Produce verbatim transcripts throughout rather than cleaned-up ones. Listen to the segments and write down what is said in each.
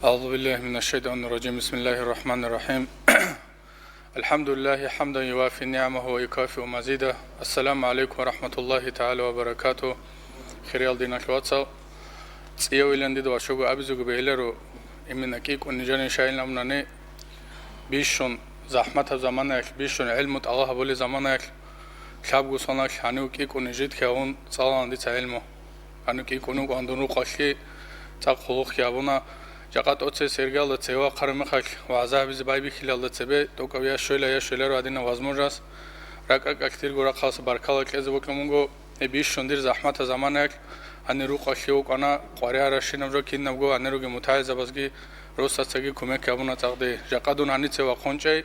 أعوذ بالله من الشيطان الرجيم. بسم الله الرحمن الرحيم. الحمد لله حمدا يوافي نعمه ويكافئ مزيده. السلام عليكم ورحمة الله تعالى وبركاته. Хириял диналъ вацал, цӀиявилан дида ва щуго абизего бегьиларо, имина кӀикӀун нижанин шайилан абунани, бищун захӀматаб заманаялъ, бищун гӀилму тӀалаб гьабулел заманаялъ, лъабго соналъ гьанив кӀикӀун нижидхъи гьавун цӀалалан дица гӀилму. Гьанив кӀикӀун вукӀун дун рукъалъе цӀакъ хъулухъги гьабуна. Жакъа тӀоцебесеб иргаялда цеве вахъараб мехалъ, вагӀза гьабизе байбихьилалда цебе, тӀокӀаб я щвела, я щвеларо гьадинаб возможность. РакӀ-ракӀалъ дирго рахъалъ баркала кьезе бокьун буго. Гьеб бищун дир захӀматаб заманаялъ гьанир рукъалъе вукӀана, къваригӀаращинаб жо кинабго гьанир ругел мутагӀилзабазги росдацаги кумек гьабуна цӀакъ дие. Жакъа дун гьаница вахъун чӀей,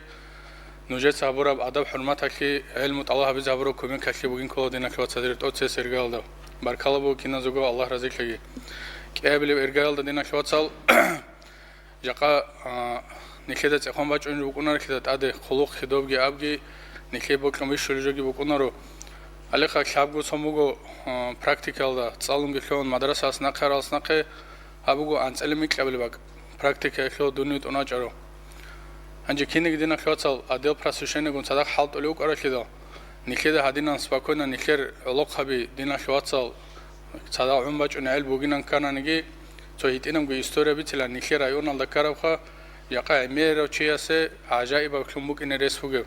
нужеца гьабураб адаб-хӀурматалъе, гӀилму тӀалаб гьабизе гьабураб кумекалъе бугин ккола, диналъ вацал, дир тӀоцебесеб иргаялда. Баркала буго киназего, Аллагь разилъаги. КӀиабилеб иргаялда, диналъ вацал, жакъа, а, нилъеда цӀехон бачӀунеб букӀунарелъида тӀаде, хъулухъги добги абги, нилъее бокьун бищулеб жоги букӀунаро. Гьалеха лъабго сон буго, а, практикаялда цӀалунги лъугӀун мадрасаялъ нахъе, аралъ нахъе, гьаб буго анцӀила микьабилеб бакӀ, практикаялъул дунив тӀуначӀаро. Гьанже кинеги, диналъ вацал, отдел просвещениягун цадахъ хӀалтӀулев вукӀаралъидал, нилъеда гьадинан спокойно нилъер гӀолохъаби, диналъ вацал, цадахъ гӀун бачӀунеб гӀел бугинан ккананиги, цо гьитӀинабго история бицила нилъер районалда ккарабха, жакъа гӀемерав чиясе гӀажаибаблъун букӀине рес бугеб.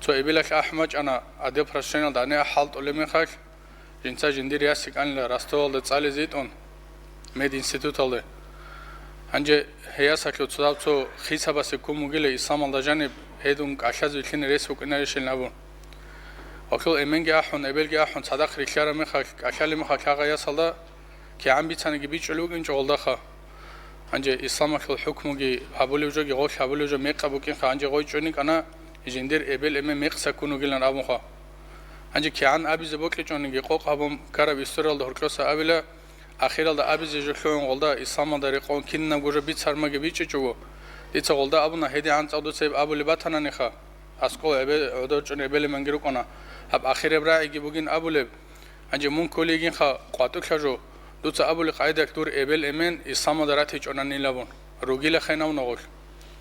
Цо эбелалъ ахӀун бачӀана, отдел просвещениялда гьанир ахӀ хӀалтӀулеб мехалъ, жинца жиндир яс йикӀанила Ростовалда цӀализе йитӀун, мединституталде. Гьанже гьей ясалъул цо даб цо хисабасе ккун бугила исламалда жаниб, гьедун кӀалъазе вилълъине рес букӀинарищилан абун. Гьалъул эменги ахӀун, эбелги ахӀун, цадахъ рилълъараб мехалъ, кӀалъалеб мехалъ гьагъа ясалда кигӀан бицаниги бичӀчӀулеб букӀинчӀо гъолдаха. Гьанже исламалъул хӀукмуги гьабулев жоги гъолъ гьабулев жо мекъаб букӀинха, гьанже гъой чӀун йикӀана, жиндир эбел-эмен мекъса ккун вугилан абунха. Гьанже кигӀан абизе бокьичӀониги къокъ гьабун ккараб историялда гьоркьоса абила, ахиралда абизе жо лъугӀун гъолда, исламалда рекъон кинабго жо бицармаги бичӀчӀичӀого, дица гъолда абуна, гьедигӀан цӀакъ дуца гьеб абулеб батананиха, аскӀов гӀебе-, гӀодор чӀун эбел-эменги рукӀана, гьаб ахираб рагӀиги бугин абулеб. Гьанже мун кколейигинха къватӀулъа жо, дуца абулеб къайдалъ дур эбел-эмен исламалда ратичӀонанилабун, ругила хенав ногъулъ.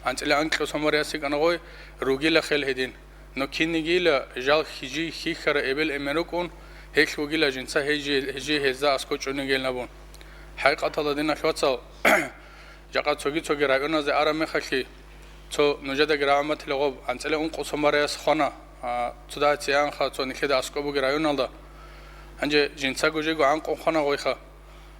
АнцӀила анкьго сон бариялъ йикӀана гъой, ругила хел гьедин. Но кинигила жал хижи хьихьараб эбел-эмен рукӀун, гьелъ вугила жинца гьей жи-, гьей жи гьезда аскӀов чӀунигелин абун. ХӀакъикъаталда, диналъ вацал, жакъа цоги-цоги районазде араб мехалъги, цо нужедаги рагӀун батила гъоб, анцӀила ункъо сон бариялъ хвана, а, цо дагьа цеянха цо нилъеда аскӀоб бугеб районалда. Гьанже жинцаго жего гӀанкъун хвана гъойха.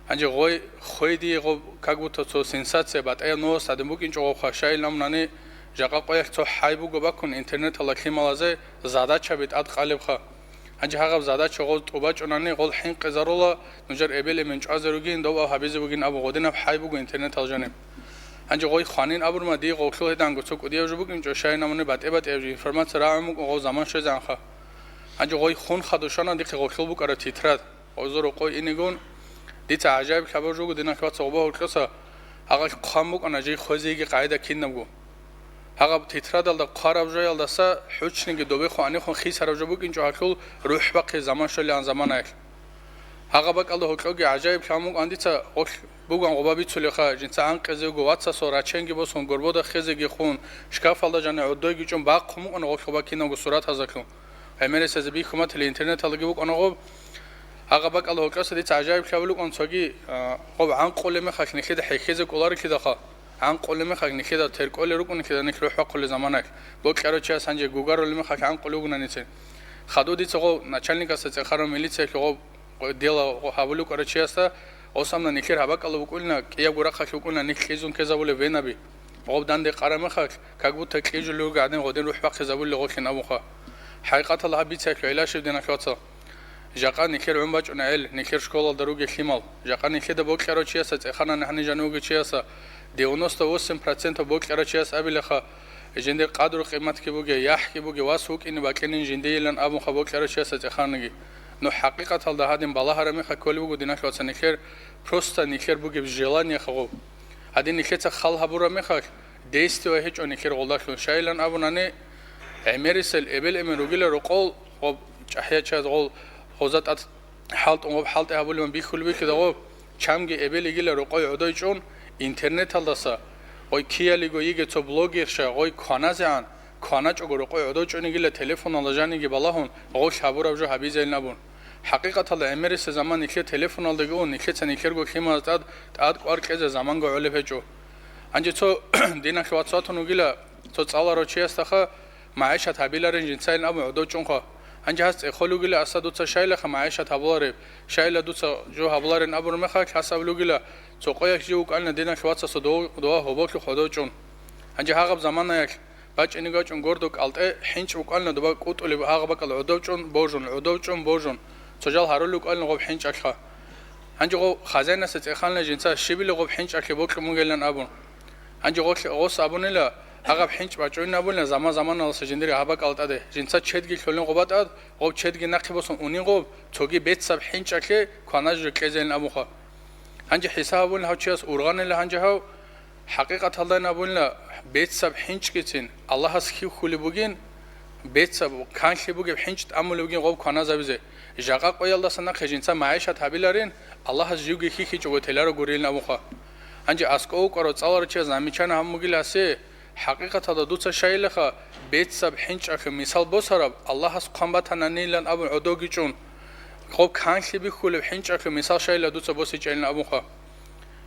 Гьанже гъой хвей дие гъоб, как будто цо сенсация, батӀияб новость гӀадин букӀинчӀо гъобха, щайилан абунани, жакъа къоялъ цо хӀай буго бакун интернеталда лъималазе задачаби тӀад къалебха. Гьанже гьагъаб задача гъоз тӀубачӀунани, гъол хӀинкъизарула, нужер эбел-эмен чӀвазе ругин, дов гьабизе бугин абун гъодинаб хӀай буго интернетал жаниб. Гьанже гъой хванин абурма, дие гъовлъул гьеданго цо кӀудияв жо букӀинчӀо, щайилан абуни батӀи-батӀияб жо информация рагӀун букӀун гъов заман щвезегӀанха. Гьанже гъой хун хадушана дихъе гъовлъул букӀараб тетрадь. Гъозул рокъой инегун, дица гӀажаиб хабар жуго, диналъ вацал, гъоба гьоркьоса гьагъалъ хъван букӀана жий хвезейги къагӀида кинабго. Гьагъаб тетрадалда хъвараб жоялдаса хӀучнеги добехун гьанихун хисараб жо букӀинчӀо гьалъул рухӀ бахъизе заман щвелилан заманаялъ. Гьагъаб бакӀалда гьоркьоги гӀажаиб хабар букӀана дица, гъолъ буган гъоба бицулеха, жинца гӀанкъизе вуго вацасул раченги босун, горбода хезеги хун, шкафалда жанив гӀодойги чӀун бахъун букӀана гъолъ гъоба кинабго суратазалъун. ГӀемерисезе бихьун батила интернеталдаги букӀана гъоб. Гьагъаб бакӀалда гьоркьоса дица гӀажаиб хабар букӀана цоги, а, гъоб гӀанкъулеб мехалъ нилъеда хӀехьезе кӀоларелъидалха. ГӀанкъулеб мехалъ нилъеда теркӀолел рукӀун, нилъеда нилъ рухӀ бахъулел заманаялъ. Бокьарав чияс гьанже гугарулеб мехалъ гӀанкъулев вугонаницин. Хадув дица гъов начальникасда цӀехарав милициялъул гъов дело гъо-, гьабулев вукӀарав чиясда, гъосамна нилъер гьаб бакӀалда букӀулина, кӀиябго рахъалъ букӀулина нилъ кьезун ккезабулеб венаби. Гъоб данде къараб мехалъ, как будто кьижулев вугев гӀадин гъодин рухӀ бахъизабулел гъолъин абунха. ХӀакъикъаталда гьаб бицаялъул гӀилла щиб, диналъ вацал? Жакъа нилъер гӀун бачӀунеб гӀел, нилъер школалда ругел лъимал, жакъа нилъеда бокьарав чиясда, цӀеханани гьанив жанив вугев чиясда, девяносто восемь процентов бокьарав чияс абилаха, жиндир къадру-къиматги бугев, яхӀги бугев, вас вукӀине бакӀинин жиндейилан абунха бокьарав чиясда цӀехананиги. Ну, хӀакъикъаталда гьадин балагьараб мехалъ кколеб буго, диналъ вацал, нилъер, просто нилъер бугеб желаниеха гъоб. Гьадин нилъеца хал гьабураб мехалъ, действие гьечӀо нилъер гъолдалъун. Щайилан абунани, гӀемерисел эбел-эмен ругила рокъов, гъоб чӀахӀиял чияз гъол гъоза тӀад хӀалтӀун гъоб хӀалтӀи гьабулебан бихьулеб бихьидал гъоб, чамги эбел йигила рокъой гӀодой чӀун, Интернеталдаса гъой киялиго йиге цо блогерша гъой кваназегӀан, кваначӀого рокъой гӀодов чӀунигила телефоналда жаниги балагьун гъолъ гьабураб жо гьабизейилин абун. ХӀакъикъаталда гӀемерисеб заман нилъер телефоналдаги ун, нилъеца нилъерго лъималаз тӀад, тӀад кӀвар кьезе заманго гӀолеб гьечӀо. Гьанже цо диналъ вацал ватун вугила, цо цӀаларав чиясдаха магӀишат гьабиларин жинцайин абун гӀодов чӀунха. Гьанже гьас цӀехолев вугила, аса дуца щайилаха магӀишат гьабулареб, щайила дуца жо гьабуларин абураб мехалъ, гьас абулев вугила, цо къоялъ жив вукӀана диналъ вацасул дов-, дова гьоболлъухъ гӀодов чӀун. Гьанже гьагъаб заманаялъ бачӀине гачӀун гордо кӀалтӀе хӀинчӀ букӀана доба кӀутӀулеб гьагъаб бакӀал гӀодов чӀун божун, гӀодов чӀун божун, цо жал гьарулев вукӀана гъоб хӀинчӀалъха. Гьанже гъов хазяйнаса цӀеханила жинца щибила гъоб хӀинчӀалъе бокьун бугилан абун. Гьанже гъолъ-, гъос абунила, гьагъаб хӀинчӀ бачӀунин абулин заман-заманаласа жиндир гьаб бакӀал тӀаде, жинца чедги лъолин гъоба тӀад, гъоб чедги нахъе босун унин гъоб, цоги бецаб хӀинчӀалъе кванажо кьезейин абунха. Гьанже хӀисаб гьабулин гьав чияс ургъанила гьанже гьав, ХӀакъикъаталдайин абунила, бецаб хӀинчӀгицин Аллагьас хьихьулеб бугин, бецаб канлъи бугеб хӀинчӀ тӀамулеб бугин гъоб кваназабизе. Жакъа къоялдаса нахъе жинца магӀишат гьабиларин, Аллагьас живги хьихьичӀого теларо гурилин абунха. Гьанже аскӀов вукӀарав цӀаларав чияс замечание гьабун бугила гьасе, хӀакъикъаталда дуца щайилаха, бецаб хӀинчӀалъе мисал босараб, Аллагьас хъван батананилан абун гӀодовги чӀун, гъоб канлъи бихьулеб хӀинчӀалъе мисал щайила дуца босичӀайилан абунха.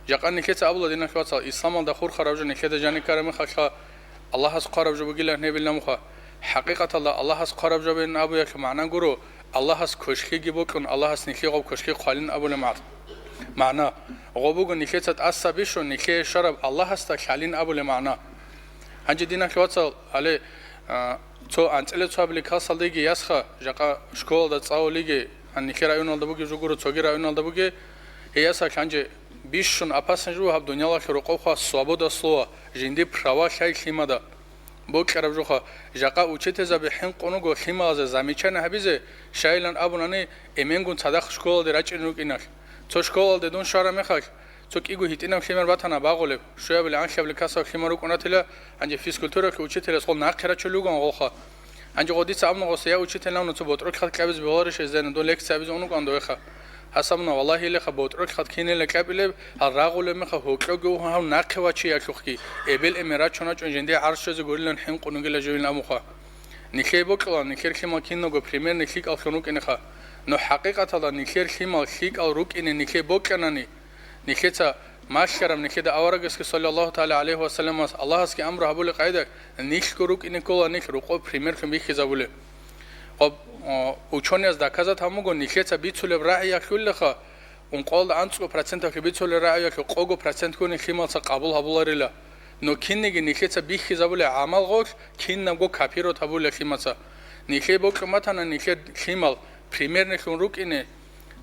Жакъа нилъеца абула, диналъ вацал, исламалда хурхараб жо нилъеда жаниб ккараб мехалъха, Аллагьас хъвараб жо бугилан гьебилан муха. ХӀакъикъаталда Аллагьас хъвараб жо бен абуялъул магӀна гуро, Аллагьас квешлъиги бокьун, Аллагьас нилъее гъоб квешлъи хъвалин абулеб магӀ-, магӀна. Гъоб буго нилъеца тӀаса бищун, нилъее щвараб Аллагьасда лъалин абулеб магӀна. Гьанже, диналъ вацал, гьале, а, цо анцӀила цо гьабилеб классалдеги ясха, жакъа школалда цӀалулеги, гьанихье районалда бугеб жо гуро, цоги районалда бугеб, гьей ясалъ гьанже бищун опасный жо гьаб дуниялалъе рокъовха свобода слова, жиндир права лъай лъимада. Бокьараб жоха, жакъа учительзаби хӀинкъун руго лъималазе замечание гьабизе, щайилан абунани, эменгун цадахъ школалде рачӀине рукӀиналъ. Цо школалде дун щвараб мехалъ, цо кӀиго гьитӀинаб лъимер батана багъулеб, щуябилеб анлъабилеб классалъ лъимер рукӀунатила, гьанже физкультуралъул учителас гъол нахъе рачулев вуган гъолха. Гьанже гъодица абуна гъоса, я учитель, абуна, цо ботӀролъ хъат кьабизе бегьуларищ гьезда, дун лекция гьабизе унукӀан дугьеха. Гьас абуна, валлагьилиха, ботӀролъ хъат кинила кьабилеб, гьал рагъулеб мехалъ гьоркьоги угьун гьав нахъе вачиялъухъги, эбел-эмен рачун-рачун жиндие гӀарщазе гурилан хӀинкъун ругила живилан абуха. Нилъее бокьула, нилъер лъимал киналго примерный лъикӀаллъун рукӀинеха. Но хӀакъикъаталда нилъер лъимал лъикӀал рукӀине нилъее бокьанани, нилъеца малъараб, нилъеда аварагасги, саллаллагьу тагӀала гӀалайгьи ва салламас, Аллагьасги амру гьабулеб къайда, нилъго рукӀине ккола нилъ рокъов примерлъун бихьизабулеб. Гъоб, о, учёнияз доказать гьабун буго, нилъеца бицулеб рагӀиялъуллаха, ункъоялда анцӀго проценталъе бицулеб рагӀиялъе къого процентгуни лъималца къабул гьабуларила. Но кинниги нилъеца бихьизабулеб гӀамал гъолъ кинабго копировать гьабулеб лъимаца. Нилъее бокьун батана нилъер лъимал примерныйлъун рукӀине,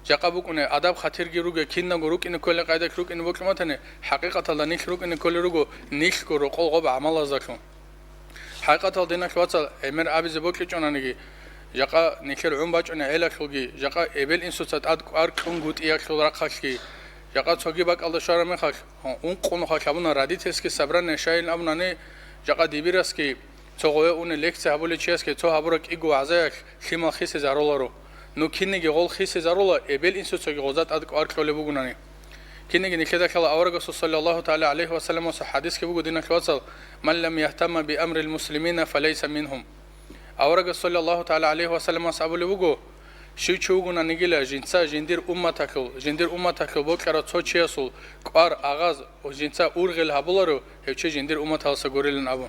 жакъа букӀуне, адаб-хатирги руге, кинабго рукӀине кколел къайдалъ рукӀине бокьун батани, хӀакъикъаталда нилъ рукӀине кколел руго нилъго рокъол гъоб гӀамалаздалъун. ХӀакъикъаталда, диналъ вацал, гӀемер абизе бокьичӀонаниги, жакъа нилъер гӀун бачӀунеб гӀелалъулги, жакъа эбел-инсуца тӀад кӀвар кьунгутӀиялъул рахъалъги, жакъа цоги бакӀалда щвараб мехалъ, ункъо нухалъ гьабуна родительский собрание, щайилан абунани, жакъа дибирасги, цо гъове уни лекция гьабулев чиясги цо гьабураб кӀиго вагӀзаялъ лъимал хисизаруларо. Ну кинниги гъол хисизарула, эбел-инсуцаги гъоза тӀад кӀвар кьолеб бугунани. Кинниги нилъеда лъала аварагасул саллаллагьу тагӀала гӀалайгьи ва салламасул хӀадисги буго, диналъ вацал, «Ман лам яхтамма би амрил муслимина, фалайса мингьум». Аварагас саллаллагьу тагӀала гӀалайгьи ва салламас абулеб буго, щив чи вугунанигила жинца жиндир умматалъул, жиндир умматалъул бокьарав цо чиясул кӀвар, агъаз, жинца ургъел гьабуларо, гьев чи жиндир умматалдаса гурилан абун.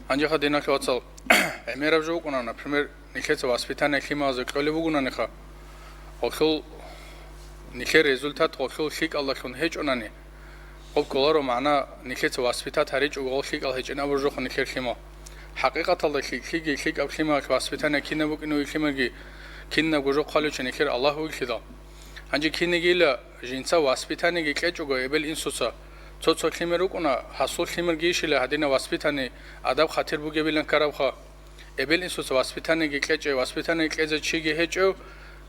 Гьанжеха, диналъ вацал, гӀемераб жо букӀуна, например, нилъеца воспитание лъималазе кьолеб бугунаниха, гъолъул нилъер результат гъолъул лъикӀалдалъун гьечӀонани, гъоб кколаро магӀна, нилъеца воспитать гьаричӀого гъол лъикӀал гьечӀин абураб жоха нилъер лъимал. ХӀакъикъаталда лъикӀлъиги лъикӀаб лъималалъ воспитание кинаб букӀине вугилан, кинабго жо хъвалев чи нилъер Аллагь вугилъидал. Гьанже кинигила жинца воспитаниеги кьечӀого эбел-инсуца, цо-цо лъимер рукӀуна, гьасул лъимергийищила гьадинаб воспитание, адаб-хатир бугебилан ккарабха. Эбел-инсуца воспитаниеги кьечӀев, воспитание кьезе чиги гьечӀев,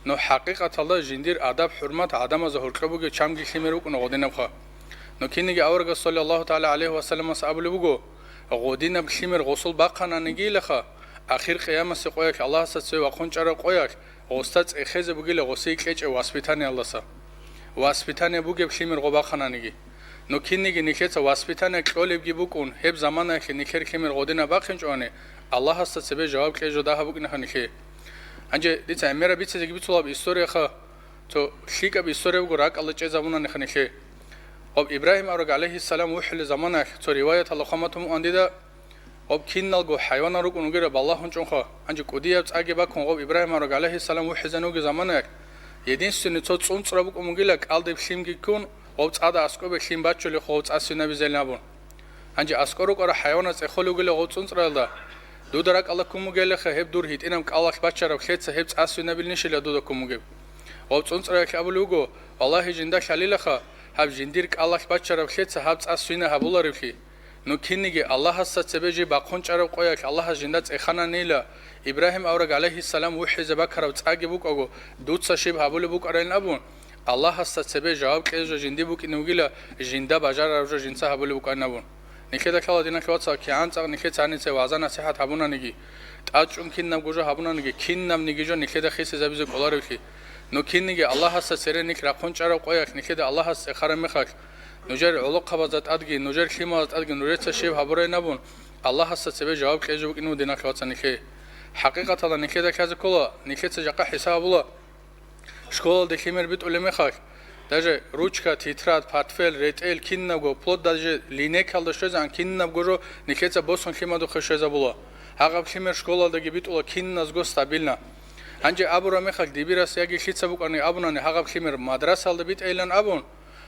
но хӀакъикъаталда жиндир адаб-хӀурмат гӀадамазда гьоркьоб бугев чамги лъимер рукӀуна гъодинабха. Но кинниги аварагас саллаллагьу тагӀала гӀалайгьи ва салламас абулеб буго, гъодинаб лъимер гъосул бахъананигилаха, ахир къиямасеб къоялъ, Аллагьасда цеве вахъун чӀараб къоялъ, Гъоста цӀехезе бугила гъосие кьечӀеб воспитаниялдаса. Воспитание бугеб лъимер гъо бахъананиги. Ну кинниги нилъеца воспитание кьолебги букӀун, гьеб заманаялъе нилъер лъимер гъодинаб бахъинчӀони, Аллагьасда цебе жаваб кьезе жо дагьаб букӀинаха нилъее. Гьанже дица гӀемераб бицизеги бицулаб историяха, цо лъикӀаб история буго, ракӀалда чӀезабунаниха нилъее. Гъоб Ибрагьим авараг гӀалайгьиссалам вухӀулеб заманаялъ цо риваяталда хъван батун букӀана дида, гъоб киналго хӀайванал рукӀун вугила балагьун чӀунха, гьанже кӀудияб цӀаги бакун гъоб Ибрагьим авараг гӀалайгьиссалам вухӀизан вугеб заманаялъ, единственный цо цӀунцӀра букӀун бугила кӀалдиб лъимги ккун, гъоб цӀада аскӀобе лъим бачулехъо гъоб цӀа свинабизелин абун. Гьанже аскӀор рукӀарал хӀайваназ цӀехолев вугила гъоб цӀунцӀраялда: «Дуда ракӀалда ккун бугелаха гьеб дур гьитӀинаб кӀалалъ бачараб, лъеца гьеб цӀа свинабилищила дуда ккун бугеб?» Гъоб цӀунцӀраялъ абулев вуго: «Валлагьи, жинда лъалилаха, гьаб жиндир кӀалалъ бачараб лъеца гьаб цӀа свина гьабуларевлъи. Ну кинниги Аллагьасда цебе жиб бахъун чӀараб къоялъ Аллагьас жинда цӀехананила, Ибрагьим авараг гӀалайгьиссалам вухӀизе бакараб цӀаги букӀаго, дуца щиб гьабулеб букӀарайин абун, Аллагьасда цебе жаваб кьезе жо жиндир букӀине вугила, жинда бажарараб жо жинца гьабулеб букӀанин абун». Нилъеда лъала, диналъул вацал, кигӀан цӀакъ нилъеца гьаниса вагӀза-насихӀат гьабунаниги, тӀадчӀун кинабго жо гьабунаниги, кинабниги жо нилъеда хисизабизе кӀоларевлъи. Ну кинниги Аллагьасда цере нилъ рахъун чӀараб къоялъ нилъеда Аллагьас цӀехараб мехалъ, нужер гӀолохъабазда тӀадги, нужер лъималазда тӀадги нужеца щиб гьабурайин абун, Аллагьасда цебе жаваб кьезе букӀине вуго, диналъул вацал, нилъее. ХӀакъикъаталда нилъеда лъазе ккола, нилъеца жакъа хӀисаб гьабула. Школалде лъимер битӀулеб мехалъ, даже ручка, тетрадь, портфель, ретӀел, кинабго, вплоть даже линейкалда щвезегӀан кинабго жо нилъеца босун лъимадухъе щвезабула. Гьагъаб лъимер школалдаги битӀула киназго стабильно. Гьанже абураб мехалъ дибирас яги лъица букӀани абунани гьагъаб лъимер мадрасалда битӀейилан абун,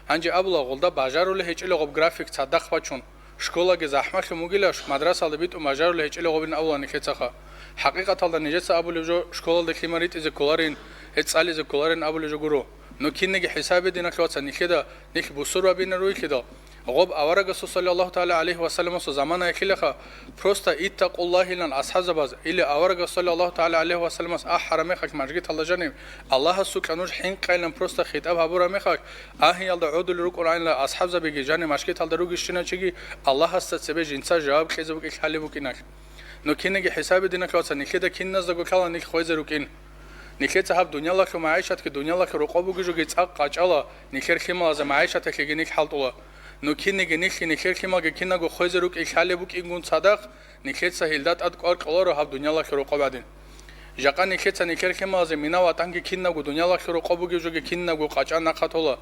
гьанже абула гъолда бажарулей гьечӀила гъоб график цадахъ бачун. Школаги захӀмалъун бугилаш, мадрасалда битӀун бажарулей гьечӀила гъобин абула нилъецаха. ХӀакъикъаталда нижеца абулеб жо, школалда лъимер ритӀизе кколарин, гьеб цӀализе кколарин абулеб жо гуро. Ну кинниги хӀисабе, диналъул вацал, нилъеда, нилъ бусурбабинал ругелъидал. Гъоб аварагасул саллаллагьу тагӀала гӀалайгьи ва салламасул заманаялъилаха, просто «Иттакъуллагьилан» асхӀабзабаз, или аварагас саллаллагьу тагӀала гӀалайгьи ва салламас ахӀараб мехалъ мажгиталда жаниб, Аллагьасукьа нуж хӀинкъайилан просто хитӀаб гьабураб мехалъ, Агьиялда гӀодулел рукӀунаанила асхӀабзабиги, жаниб машгиталда ругищина чиги Аллагьасда цебе жинца жаваб кьезе букӀин лъалеб букӀиналъ. Ну кинниги хӀисабе, диналъул вацал, нилъеда киназдаго лъала нилъ хвезе рукӀин. Нилъеца гьаб дуниялалъул магӀишатги дуниялалъул рокъоб бугеб жоги цӀакъ къачӀала, нилъер лъималазда магӀишаталъеги нилъ хӀалтӀула. Ну кинниги нилъги нилъер лъималги кинабго хвезе рукӀин лъалеб букӀингун цадахъ, нилъеца гьелда тӀад кӀвар кьоларо гьаб дуниялалъул рокъоб гӀадин. Жакъа нилъеца нилъер лъималазе мина-ватанги кинабго дуниялалъул рокъоб бугеб жоги кинабго къачӀан нахъа тола.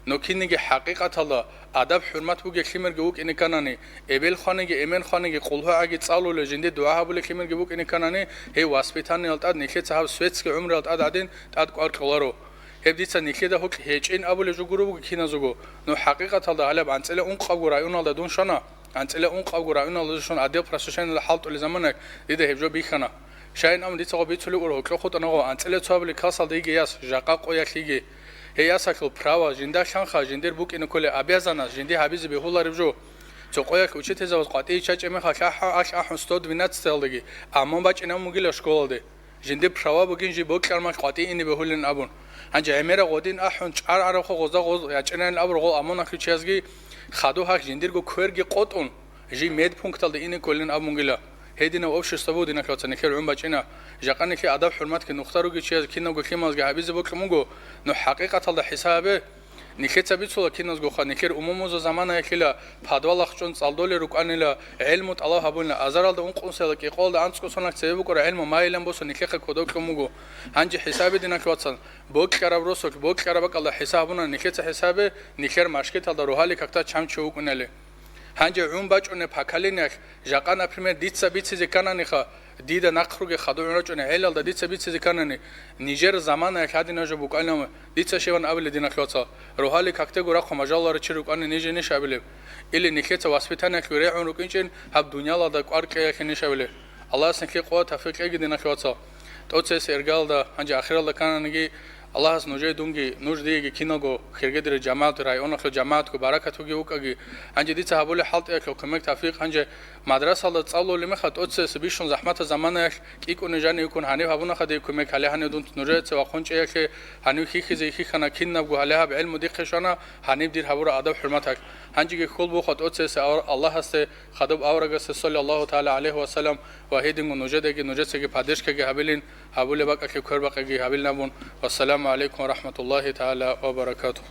Ну кинниги хӀакъикъаталда адаб-хӀурмат бугеб лъимерги вукӀине кканани, эбел хваниги, эмен хваниги, къулгьугӀаги цӀалулел жинде дугӀа гьабулел лъимерги букӀине кканани, гьей воспитаниялда тӀад, нилъеца гьаб светский гӀумруялда тӀад гӀадин тӀад кӀвар кьоларо. Гьеб дица нилъеда гьукь гьечӀин абулеб жо гуро буго киназего. Ну хӀакъикъаталда гьалаб анцӀила ункъабго районалда дун щвана. АнцӀила ункъабго районалдазулъун отдел просвещениялда хӀалтӀулел заманаялъ дида гьеб жо бихьана. Щайин абун дица гъо бицулеб гуро, гьоркьоб хутӀана гъо анцӀила цоабилеб классалда йиги яс, жакъа къоялъ йиги. Гьей ясалъул право, жинда лъанха, жиндир букӀине кколеб обязанность, жинди гьабизе бегьулареб жо. Цо къоялъ учительзабаз къватӀие чачӀеб мехалъ ахӀа, алъ ахӀун сто двенадцаталдаги, амма бачӀинаб бугила школалде. Жиндир права бугин жиб бокьармалъ къватӀие ине бегьулин абун. Гьанже гӀемераб гъодин ахӀун чӀаргӀарабха гъозда гъоз ячӀинайин абур гъол аммунахъе чиясги, хадуб гьакъ жиндирго кверги къотӀун, жиб медпункталда ине кколин абунгила. Гьединаб общество буго, диналъул вацал, нилъер гӀун бачӀина. Жакъа нилъер адаб-хӀурматги нухда ругел чияз киналго лъималазги гьабизе бокьун буго, ну хӀакъикъаталда хӀисабе, нилъеца бицула киназгоха, нилъер умумузул заманаялъила, подвалахъ чӀун цӀалдолел рукӀанила, гӀелму тӀалаб гьабунила, азаралда ункънусиялда кӀикъоялда анцӀго соналъ цебе букӀараб гӀелму майилан босун нилъехъе кодоб кьун буго. Гьанже хӀисабе, диналъул вацал, бокьараб росулъ, бокьараб бакӀалда хӀисаб гьабуна нилъеца хӀисабе, нилъер машгиталда рогьалил какда чан чи вукӀунали. Гьанже гӀун бачӀунеб поколениялъ, жакъа, например, дица бицизе ккананиха, дида нахъ ругел хадур гӀун рачӀунел гӀелалда дица бицизе кканани, нижер заманаялъ гьадинаб жо букӀанилан дица щиван абилеб, диналъул вацал, рогьалил какдего рахъун бажаруларев чи рукӀани ниженищ абилеб? Или нилъеца воспитаниялъ регӀун рукӀинчӀин гьаб дуниялалда кӀвар кьеялъе нищ абилеб? Аллагьас нилъее къуват-тавфикъ кьеги, диналъул вацал. ТӀоцебесеб иргалда, гьанже ахиралда ккананиги, Аллагьас нужее, дунги, нуж диеги киналго хиргедирал жамагӀат, районалъул жамагӀатго баракат бугев вукӀаги. Гьанже дица гьабулеб хӀалтӀиялъул кумек-тавфикъ, гьанже мадрасалда цӀалулеб мехалъ тӀоцебесеб бищун захӀматаб заманаялъ кӀикӀкӀуней жанивккун гьаниб гьабунаха дие кумек, гьале гьанив дун нужеца вахъун чӀеялъе, гьанив хьихьизе хьихьана, кинабго гьале гьаб гӀелму дихъе щвана, гьаниб дир гьабураб адаб-хӀурматалъ. Гьанжеги хьул буха тӀоцебесеб ав-, Аллагьасде, хадуб аварагасде, саллаллагьу тагӀала гӀалайгьи ва саллам, ва гьединго нужедаги, нужецаги поддержкаги гьабилин. Гьабулеб бакӀалъе квербакъиги гьабилин абун. Вассаламу гӀалайкум ва рахӀматуллагьи тагӀала ва баракатугь.